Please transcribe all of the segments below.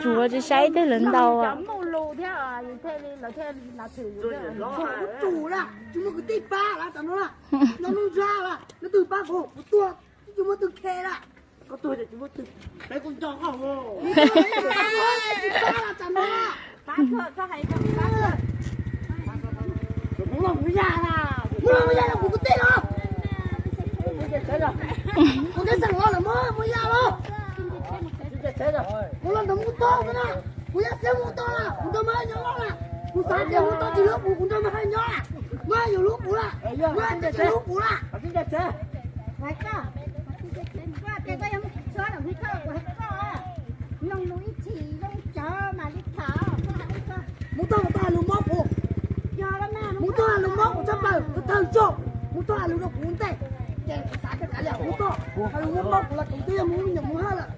Tsuas tsis saib tej lawv ntaus. Kuv tsum lawm, tsis muaj kwv tij pab lawm tam no lawm. No lub ntsa lawm, leej twg pab kuv, kuv tuag, tsis muaj twg khe lawm. Koj tuag ces tsis muaj twg, peb kuj nco koj. Tsis pab lawm tam no lawm. Kuv los mus yam, kuv los mus yam los kuv kwv tij los. Kuv twb xeem los lawm, muab muab yam los. Kuv los ntawd mus tog na, kuv yog siab mus tog na, kuv nrog Maiv Hawj nyob loj na. Kuv xav tias mus tog tsis hlub kuv, kuv nrog Maiv Hawj nyob na. Maiv Hawj yuav hlub kuv lawm, Maiv Hawj twb tsis hlub kuv lawm. Mus tog mas tog hais lus mob kuv, mus tog hais lus mob kuv tshaj plaws, tawg tso, mus tog hais lus rau kuv ua ntej. Ces kuv xav tias kav liam, mus tog hais lus mob mob kuv los kuv twb yog mus nyuam mus hawj lawm.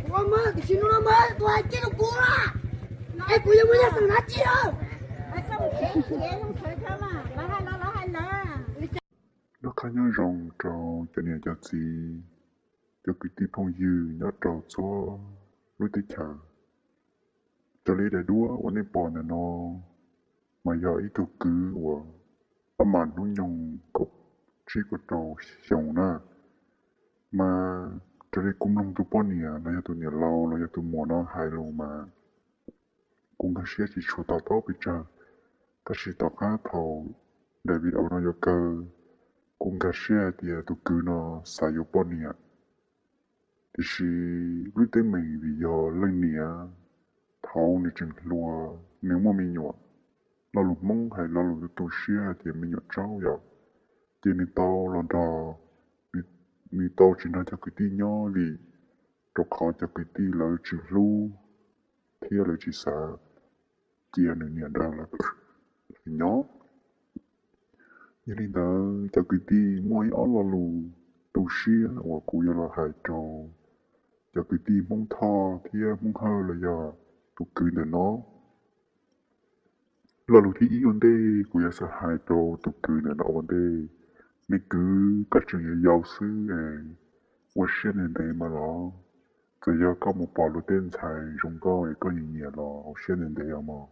Kuv ua Maiv Hawj tiam sis hnub no Maiv Hawj tus hais kiag rau kuv lawm, es kuv yuav mus yog xeem dab tsi lawm. Noj qab nyob zoo rau cov niam cov txiv, cov kwv tij phooj ywg nyob rau txhua lub teb chaws. Raws li daim duab uas nej pom ntawm no mas yog ib tug kwv uas ab mam hnub nyoog kaum tsib kaum rau xyoo na. Mas raws li kuv mloog tus poj niam los yog tus niam laus los yog tus muam no hais lus mas kuv nkag siab tsis tshua to taub pes tsawg, tab sis tom qab thaum daim video no yuav kaw, kuv nkag siab hais tias tus kwv no xav yuav poj niam. Tiam sis lub teeb meem vim yog leej niam thaum nws tseem hluas nws muaj me nyuam, lo lus Hmoob hais lo lus tu tu siab hais tias me nyuam tsaub yom, ces nws tau los nrog, nws tau tsis nrog cov kwv tij nyob vim rau qhov cov kwv tij lawv tsis hlub thiab lawv tsis xav cia nws niam nrog lawv nyob. Yog li ntawd cov kwv tij muaj ib ob lo lus tu siab uas kuv yuav los hais rau cov kwv tij Hmoob Thoj thiab Hmoob Hawj los yog tus kwv ntawm no. Lo lus thib ib ua ntej kuv yuav xav hais rau tus kwv ntawm no ua ntej, me kwv, koj tseem yau yau xwb es ua siab ntev ntev mas los, txawm yog koj mus pom luag tej ntxhais zoo nkauj es koj nyiam nyiam los ua siab ntev ntev os mog.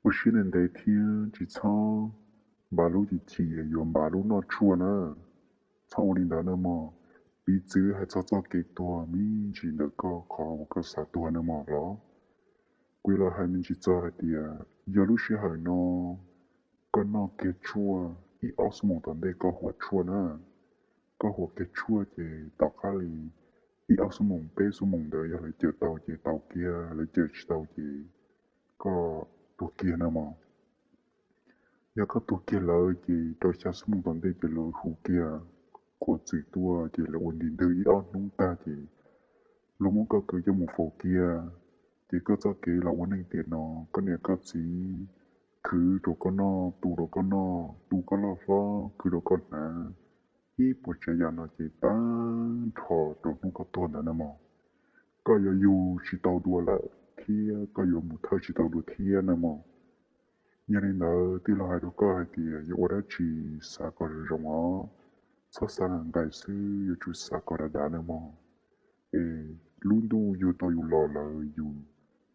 Ua siab ntev ntev thiab tsis txhob npav lub chim chim es yuav npav lub noj tshuaj na. Txhob ua li ntawd na mog. Piv txwv hais txog txoj kev tuag me ntsis ntawm koj qhov uas koj xav tuag na mog los. Kuv yuav los hais me ntsis txog hais tias yog lub sij hawm no koj noj kiag tshuaj ib ob xuab moos tom ntej koj huam tshuaj na. Koj huam kiag tshuaj ces tom qab li ib ob xuab moos peb xuab moos ntawd yog lawv cawm tau ces tau kiag, lawv cawm tsis tau ces koj tuag kiag na mog. Yog koj tuag kiag lawm ces rau xya xuab moos tom ntej ces luag hu kiag qhuav txwm tuaj ces lawv ua ntis ntwg ib ob hnub tag ces luag muab koj kwv coj mus faus kiag. Ces koj txoj kev los ua neej tiam no, koj niam koj txiv khwv rau koj noj, tu rau koj noj, tu koj loj hlob, khwv rau koj hnav, ib puas tsav yam no ces tag nrho rau hnub koj tuag ntawd na mog. Koj yuav yug tsis tau dua lawm thiab koj yuav mus thawj tsis tau dua thiab na mog. Yog li ntawd twb los hais rau koj hais tias yuav ua dab tsi xav kom zoo zoo os, txhob xav nqaim xwb, yuav tsum xav kom dav dav na mog. Es lub ntuj yug tau yus los lawm yus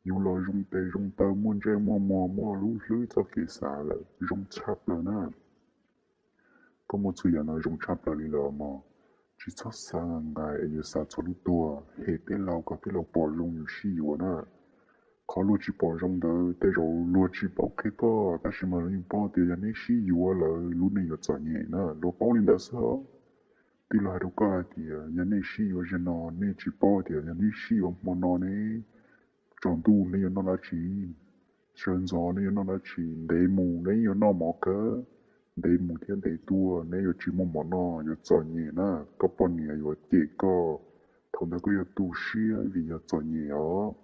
yus los zoo tes zoo taw, muaj ntsej muaj muag, muaj lub hlwb txoj kev xav lawm, zoo tshaj plaws na. Koj muaj txhua yam no zoo tshaj plaws li lawm mog. Tsis txhob xav nqais es yuav xav txhua lub tuag, hem tej laus kom tej laus pom zoo yus sib yuav na. Qhov luag tsis pom zoo ntawd tej zaum luag tsis paub qhia koj, tab sis mas luag yeej paub tias yog nej sib yuav lawm lub neej yuav txom nyem na, luag paub li ntawd xwb os. Tij laug hais rau koj hais tias yog nej sib yuav zaum no, nej tsis paub tias yog nej sib yuav hmo no ne, tsaus ntuj nej yuav noj dab tsi? Sawv ntxov nej yuav noj dab tsi? Ntev mus nej yuav noj mov kawg, ntev mus thiab ntev tuaj nej yuav tsis muaj mov noj, yuav txom nyem na. Koj poj niam yuav cem koj, thaum ntawd koj yuav tu siab vim yog txom nyem os.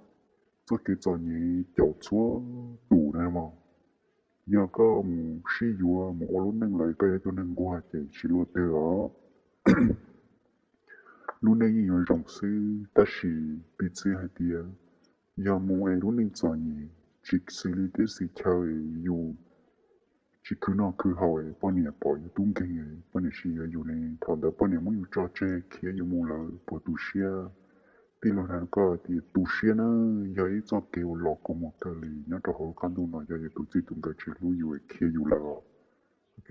Txoj kev txom nyem caum txhua tus na mog. Yog koj mus sib yuav mus ua lub neej lawm koj yog ib tug neeg nquag ces tsis luaj twg os. Lub neej yeej yuav zoo xwb, tab sis piv txwv hais tias yog mus es lub neej txom nyem tsis xws li teb xws chaw, yus tsis khwv noj khwv haus, poj niam pom yus tub nkeeg, poj niam tsis yuav yus ne, thaum ntawd poj niam muab yus tso tseg khiav yus mus lawm puas tu siab? Tij laug hais rau koj tias tu siab na, yog ib txoj kev uas los kua muag kawg li nyob rau hauv lub qab ntuj no, yog yus tus txij tus nkawm tsis hlub yus khiav yus lawm os. Ok,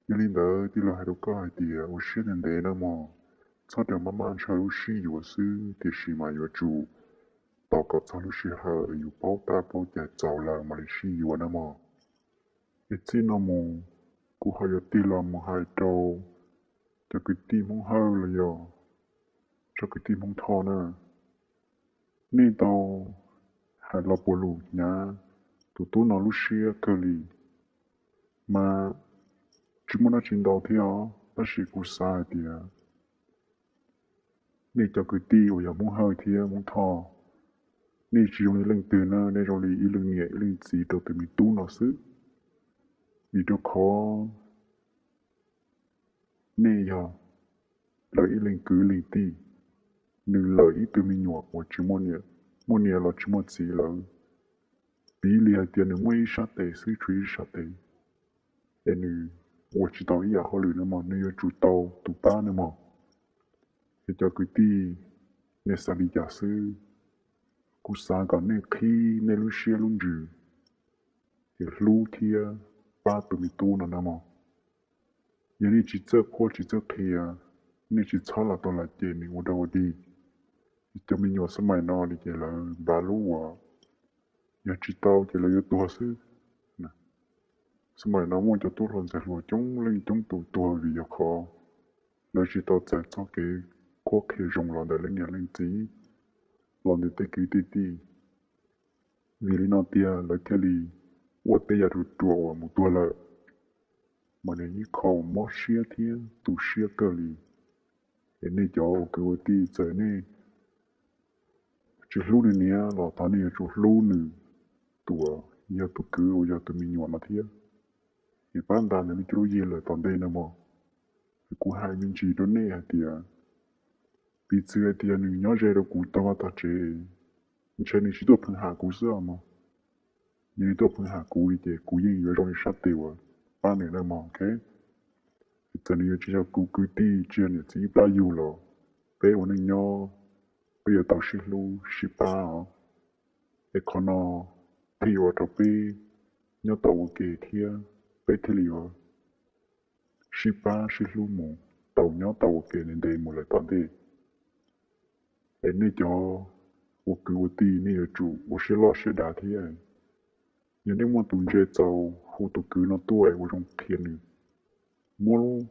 yog li ntawd tij laug hais rau koj hais tias ua siab ntev ntev na mog, txhob ras maj maj ntshaw lub sib yuav xwb, tiam sis mas yuav tsum tos kom txog lub sij hawm yus paub tab paub cai txaus lawm mam li sib yuav na mog. Es txij no mus kuv ho yuav tig los mus hais rau cov kwv tij Hmoob Hawj los yog tsob kwv tij Hmoob Thoj na, nej tau hais los puas lus hnyav tus tub no lub siab kawg li, mas tsis muaj dab tsi ntau thiab os, tab sis kuv xav hais tias nej cov kwv tij uas yog Hmoob Hawj thiab Hmoob Thoj, nej tsis zoo li leej twg na, nej zoo li ib leej niam ib leej txiv rau tus me tub no xwb. Vim rau qhov nej yog lawv ib leeg kwv ib leeg tij, nws lawm ib tug me nyuam uas tsis muaj niam, muaj niam los tsis muaj txiv lawm. Piv li hais tias nws muaj ib sab tes xwb, tshuav ib sab tes, es nws ua tsis tau ib yam hauj lwm no mog, nws yuav tsum tau tus pab no mog. Es cov kwv tij, nej xav li cas xwb? Kuv xav kom nej qhib nej lub siab lub ntsws, ces hlub thiab pab tus me tub no na mog. Yog nej tsis txawj qhuab tsis txawj qhia, nej tsis txhob los tau los ces nws ua dog ua dig. Cov me nyuam xab maim no li ces lawv npav lub uas yog tsis tau ces lawv yuav tuag xwb. Xab maim no muaj cov tub hluas ntxhais hluas coob leej coob tus tuag vim yog qhov lawv tsis tau txais txoj kev qhuab qhia zoo los ntawm leej niam leej txiv, los ntawm tej kwv tej tij. Vim li no tiag lawv thiaj li ua tej yam ruam ruam uas mus tuag lawm. Mas nws ib qho mob siab thiab tu siab kawg li. Es nej cov ua kwv ua tij, txawm nej tsis hlub nws niam los thov nej yuav tsum hlub nws tus uas yog tus kwv uas yog tus me nyuam no thiab. Es pab ntas ntawm nej cov lub yig lawm tom ntej no mog. Kuv hais me ntsis rau nej hais tias, piv txwv hais tias nws nyob ze rau kuv tog vaj tog tsev, ntshe nws tsis tuaj pheej ham kuv xwb os mog. Yog nws tuaj pheej ham kuv li ces kuv yeej yuav zoo li sab tes uas pab nws na mog, ok. Txawm nws yuav tsis yog kuv kwv tij, tsis yog niam txiv ib plab yug los peb ua neej nyob, peb yuav tau sib hlub sib pab os. Es qhov no thiaj yuav ua rau peb nyob tau ua ke thiab peb thiaj li yuav sib pab sib hlub mus tau nyob tau ua ke ntev ntev mus lawm tom ntej. Es nej cov ua kwv ua tij nej yuav tsum ua siab loj siab dav thiab. Yog nej muaj tus ntse txaus hu tus kwv no tuaj es ua zoo qhia nws, muab lub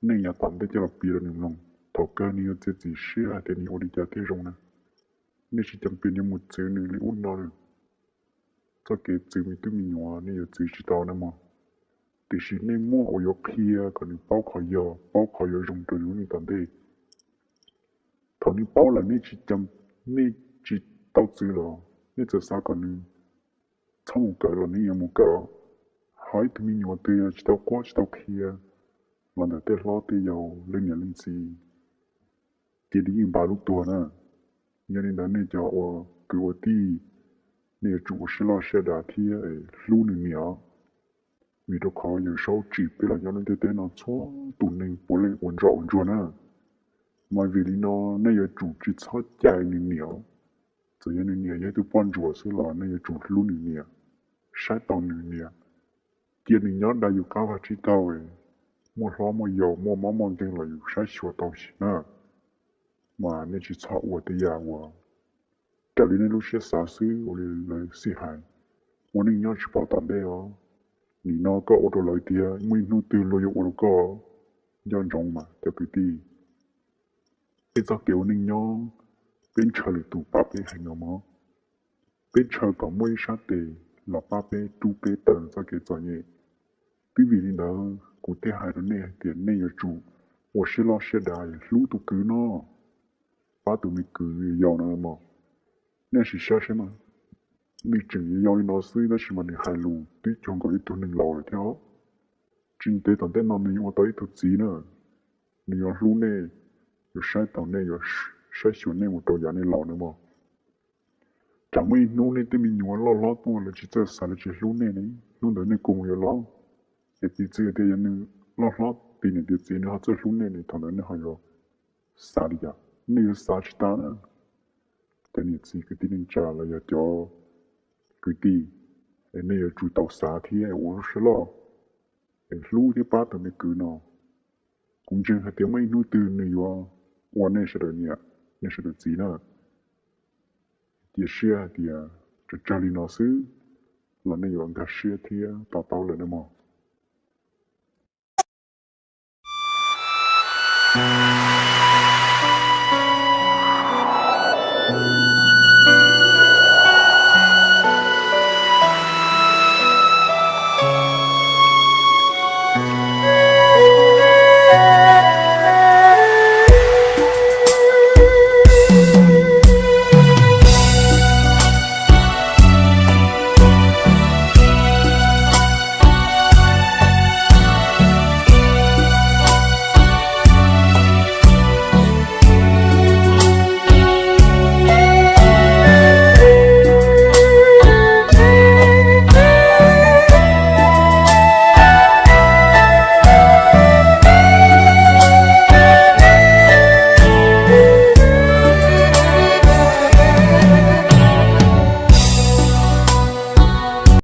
neej yav tom ntej coj los piav rau nws mloog, thaum kawg nws yuav txiav txim siab hais tias nws ua li cas thiaj zoo na. Nej tsis ceeb tias nej mus txwv nws li ub no na. Txoj kev txwv me tub me nyuam nej yuav txwv tsis tau na mog. Tiam sis nej muaj uas yuav qhia kom nws paub qhov yog, paub qhov yuav zoo rau nws lub neej tom ntej. Thaum nws paub lawm nej tsis, nej tsis tau txwv los nej txawm xav kom nws txhob mus kawm los nws yuav mus kawm. Ho ib tug me nyuam twg yog tsis tau qhuab tsis tau qhia los ntawm tej hlob tej yau leej niam leej txiv, ces nws yeej npav lub tuag na. Yog li ntawd nej cov ua kwv ua tij, nej yuav tsum ua siab loj siab dav thiab hlub nws niam. Vim rau qhov Yawm Saub tsim peb los nyob lub ntiaj teb no txhua tus neeg puav leej ua ntsos ua ntsuag na. Mas vim li no nej yuav tsum tsis txhob cais nws niam. Txawm yog nws niam yog ib tug poj ntsuam xwb los nej yuav tsum hlub nws niam, saib taus nws niam, cia nws nyob da yus qab vag tsib taug, muaj hlob muaj yau muaj mob muaj nkeeg los yus saib xyuas tau sim na. Mas nej tsis txhob ua tej yam uas raws li nej lub siab xav xwb ua li lawv xij hais, ua neej nyob tsis pom tom ntej os. Nim no koj ua rau lawv tiag, muaj ib hnub twg luag yuav ua rau koj. Nco ntsoov mas cov kwv tij, peb txoj kev ua neej nyob, peb ntshaw lwm tus pab peb heev os mog. Peb ntshaw kom muaj ib sab tes los pab peb rub peb tawm txoj kev txom nyem. Twb vim li ntawd kuv thiaj hais rau nej hais tias nej yuav tsum ua siab loj siab dav hlub tus kwv no, pab tus me kwv yau no mog. Nej sim saib saib mas, nws tseem yau li no xwb tab sis mas nws hais lus twb cuag nkaus ib tug neeg laus lawm thiab. Tsis ntev tom ntej no nws yuav ua tau ib tug txiv na. Nws yuav hlub nej, yuav saib taus nej, yuav saib xyuas nej mus rau yav nej laus na mog. Tsam muaj ib hnub nej tej me nyuam loj hlob tuaj lawv tsis txawj xav lawv tsis hlub nej ne, hnub ntawd nej kua muag yuav loj. Es piv txwv tias yog nws loj hlob tiav niam tiav txiv nws ho txawj hlub nej ne, thaum ntawd nej ho yuav xav li cas? Nej yuav xav tsis tau na. Cov niam txiv kwv tij neej tsa los yog cov kwv tij, es nej yuav tsum tau xav thiab ua lub siab loj, es hlub thiab pab tus me kwv no. Kuv ntseeg hais tias muaj ib hnub twg nws yuav ua nej sawv daws niam, nej sawv daws txiv na. Cia siab hais tias tsawg tsawg li no xwb los nej yuav nkag siab thiab to taub lawm na mog.